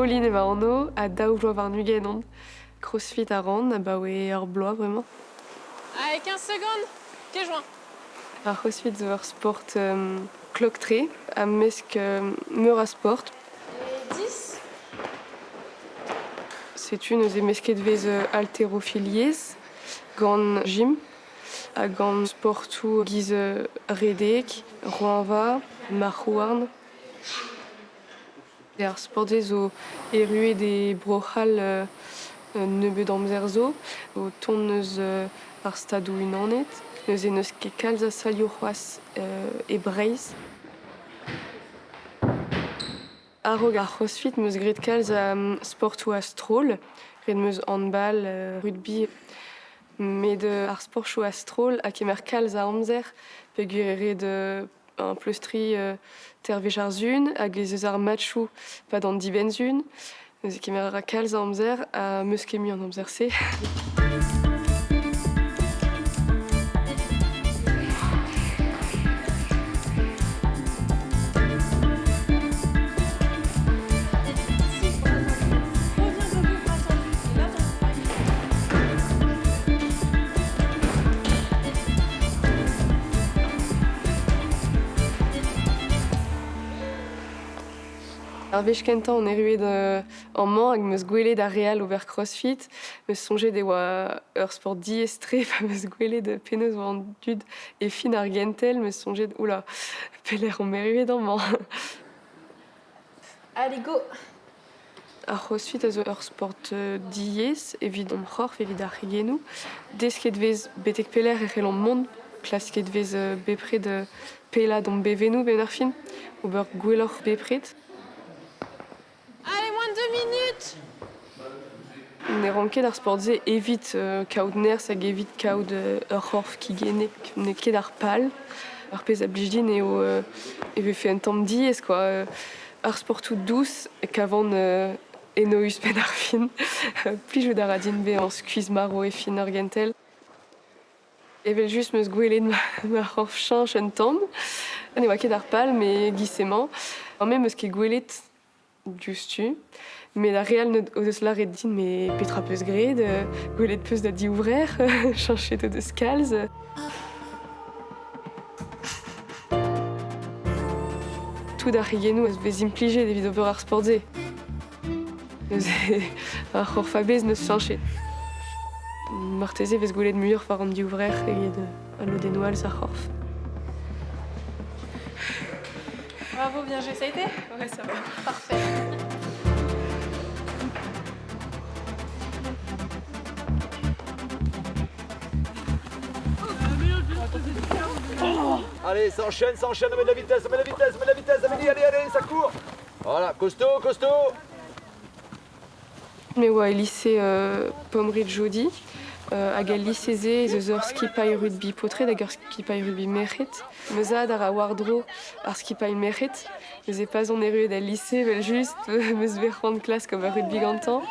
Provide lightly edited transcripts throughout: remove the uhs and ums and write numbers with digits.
Pauline eo va anv ha daou vloaz warn-ugent on. Crossfit a ran abaoe ur bloaz bremañ. Allez, 15 secondes, pieds joints. Ar c'hrossfit zo ur sport klok-tre ha mesk meur a sport. Et 10. Setu neuze mesket 'vez haltérophiliezh gant gym ha gant sportoù giz redek, roañva, marc'h-houarn. Ar sport-se zo erruet e Bro-C'hall un nebeud amzer zo, o tont eus ar Stadoù-Unanet. Neuze n'eus ket kalz a salioù c'hoazh e Breizh. A-raok ar CrossFit 'm eus graet kalz a sportoù a-stroll. Graet 'm eus handball, rugby. Met ar sportoù a-stroll a kemer kalz a amzer peogwir eo ret un pleustriñ tervezh ar sun hag ez eus ar matchoù 'pad an dibenn-sun. Neuze kemer a ra kalz a amzer ha 'm eus ket mui an amzer-se. Ar wech kentañ on erruet amañ hag 'm eus gwelet ar re all ober crossfit. 'M eus soñjet e oa ur sport diaes-tre pa 'm eus gwelet penaos oa an dud e fin ar gentel. 'M eus soñjet oula, pelec'h omp erruet amañ? Allez, go! Ar c'hrossfit a zo ur sport diaes evit hon c'horf, evit ar c'higennoù. Desket 'vez betek pelec'h e c'hellomp mont, klasket 'vez bepred pellaat hon bevennoù 'benn ar fin, ober gwelloc'h bepred. Allez, moins de 2 minutes! Ne ran ket ar sport-se evit kaout nerzh hag evit kaout ur c'horf kigennek. N'eo ket ar pal. Ar pezh a blij din eo e vefe un tamm diaes quoi. Ar sportoù dous e kavan enoeüs penn ar fin. Plijout a ra din bezañ skuizh-marv e fin ur gentel. Evel-just 'm eus gwelet ma c'horf cheñch un tamm. Ne oa ket ar pal, met e-giz emañ. Me 'm eus ket gwelet diouzhtu. Met ar re all o deus lâret din met petra 'peus graet? Gwelet 'peus da divrec'h? Cheñchet o deus kalz. Tout ar c'higennoù a vez implijet evit ober ar sport-se. Neuze ar c'horf a-bezh 'neus cheñchet. Marteze e vez gwelet muioc'h war an divrec'h eget al lodennoù all eus ar c'horf. Bravo, bien joué, ça a été? Ouais, ça va. Parfait. Allez, ça enchaîne, ça enchaîne, on met de la vitesse, on met de la vitesse, on met de la vitesse, Amélie, allez, allez, ça court. Voilà, costaud, costaud. Me oa e lise Pommerit-Jodi hag el lise-se ez eus ur skipailh rugby paotred hag ur skipailh rugby merc'hed. Ma zad a ra war-dro ar skipailh merc'hed. Neuze pa'z on erruet el lise evel-just 'm eus bet c'hoant klask ober rugby gantañ.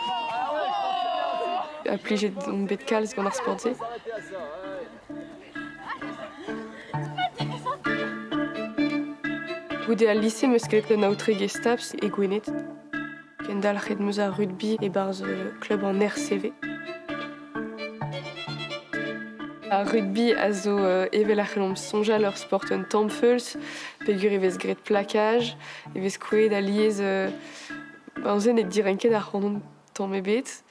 Ha plijet on bet kalz gant ar sport-se. Goude al lise 'm eus graet un aotregezh Staps e Gwened. Kendalc'het 'm eus ar rugby e-barzh klub an RCV. Ar rugby a zo evel a c'hellomp soñjal ur sport un tamm feuls peogwir e vez graet plakaj, e vez kouezhet alies Neuze ne diren ket ac'hanon tamm ebet.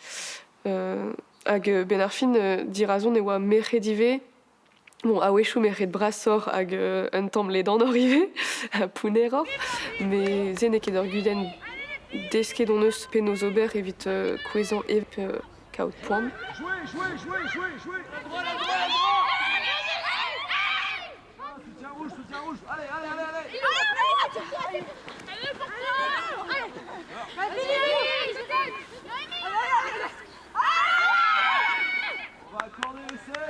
Hag 'benn ar fin dirazon e oa merc'hed ivez. Bon, a-wechoù merc'hed brasoc'h hag un tamm ledanoc'h ivez, pounneroc'h. Met se n'eo ket ur gudenn. Desket hon eus penaos ober evit kouezhañ hep kaout poan. Jouez, jouez, jouez, jouez, jouez. Soutien rouge, soutien rouge. Allez, allez, allez, allez. On va accorder l'essai.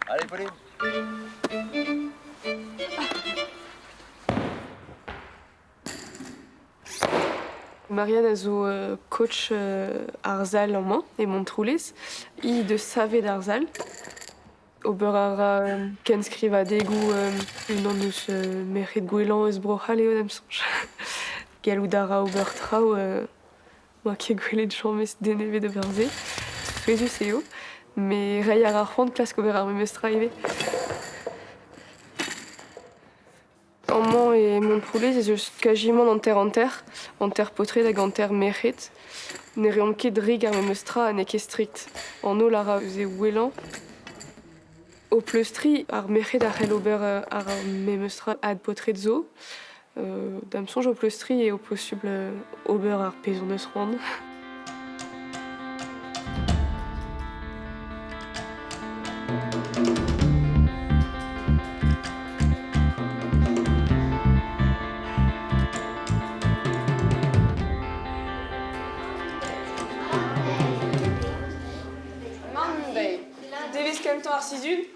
Allez, Pauline. Marianne a zo coach ar sal amañ e Montroulez. Hi deus savet ar sal. Ober a ra kenskrivadegoù unan eus merc'hed gwellañ eus Bro-C'hall eo da'm soñj. Gallout a ra ober traoù 'oa ket gwelet james den ebet ober se. Souezhus eo, met reiñ a ra c'hoant klask ober ar memes tra ivez. Amañ e Montroulez ez eus kazimant hanter-hanter, hanter paotred hag hanter merc'hed. Ne reomp ket rik ar memes tra ha n'eo ket strikt. An holl a ra eus e wellañ. O pleustriñ, ar merc'hed a c'hell ober ar memes tra ha paotred zo. Da'm soñj o pleustriñ eo posubl ober ar pezh hon eus c'hoant. Monday. Devezh kentañ ar sizhun?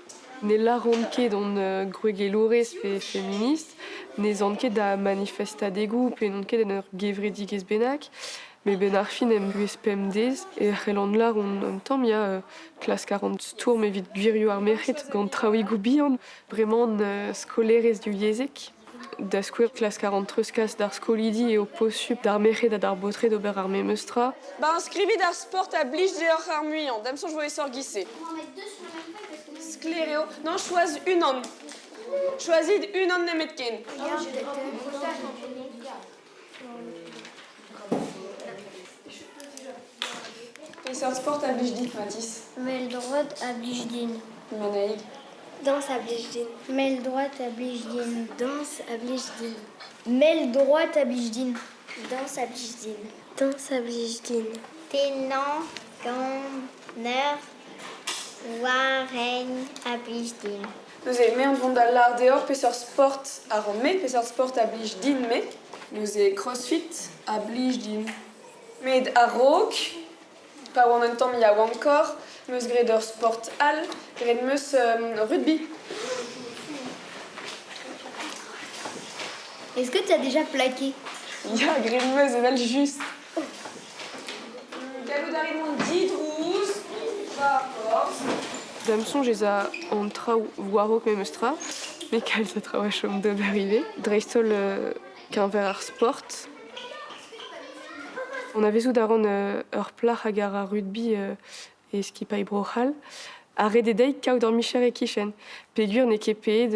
Ne lâran ket on gwregelourez pe feminist, ne zan ket da manifestadegoù pe n'on ket en ur gevredigezh bennak, met 'benn ar fin em buhez pemdez e c'hellan lâr on un tamm ya klask a ran stourm evit gwirioù ar merc'hed gant traoùigoù bihan, bremañ skolaerez divyezhek. Da skouer klask a ran treuzkas d'ar skolidi eo posupl d'ar merc'hed ha d'ar baotred ober ar memes tra. Ba inskrivit ar sport a blij deoc'h ar muiañ, da'm soñj 'vo aesoc'h giz-se. Sklaer eo. Non, choaz unan. Choazit unan nemetken. Peseurt sport a blij dit, Mathis? Mell-droad a blij din. Manaig? Dañs a blij din. Mell-droad a blij din. Dañs a blij din. Mell-droad a blij din. Dañs a blij din. Dañs a blij din. Tennañ gant ur warenn a blij din. Neuze, me on vont da lâr deoc'h peseurt sport a ran-me, peseurt sport a blij din-me. Neuze, crossfit a blij din. Met a-raok, pa oan un tamm yaouankoc'h, 'm eus graet ur sport all, graet 'm eus rugby. Est-ce que tu as déjà plaqué? Ya, graet 'm eus evel-just. Gallout a rit mont didrouz war ar porzh. Da'm soñj ez a an traoù war-raok memes tra, met kalz a traoù a chom d'ober ivez, dreist-holl keñver ar sport. Anavezout a ran ur plac'h hag a ra rugby e skipailh Bro-C'hall. Ha ret eo dezhi kaout ur micher e-kichen peogwir n'eo ket paeet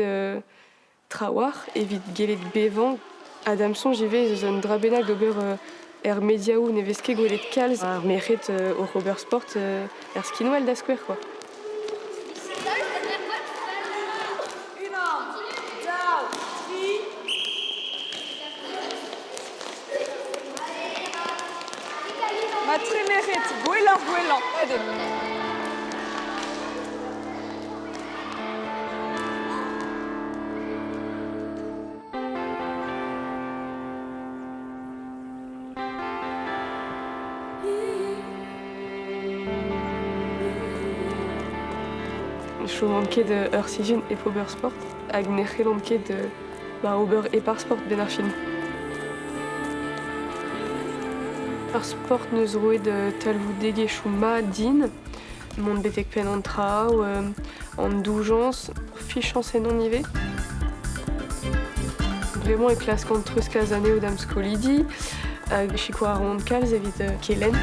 trawalc'h evit gellet bevañ. Ha da'm soñj ivez ez eus un dra bennak d'ober er mediaoù ne vez ket gwelet kalz ar merc'hed oc'h ober sport er skinwel da skouer quoi. Unan, daou, tri. Ma tre merc'hed, gwelloc'h gwellañ. Allez. Ne choman ket ur sizhun hep ober sport hag ne c'hellan ket ober hep ar sport 'benn ar fin. Ar sport 'neus roet talvoudegezhioù mat din, mont betek penn an traoù, an doujañs, fichañs ennon ivez. Bremañ e klaskan treuzkas anezho da'm skolidi hag sikour a ran kalz evit kelenn.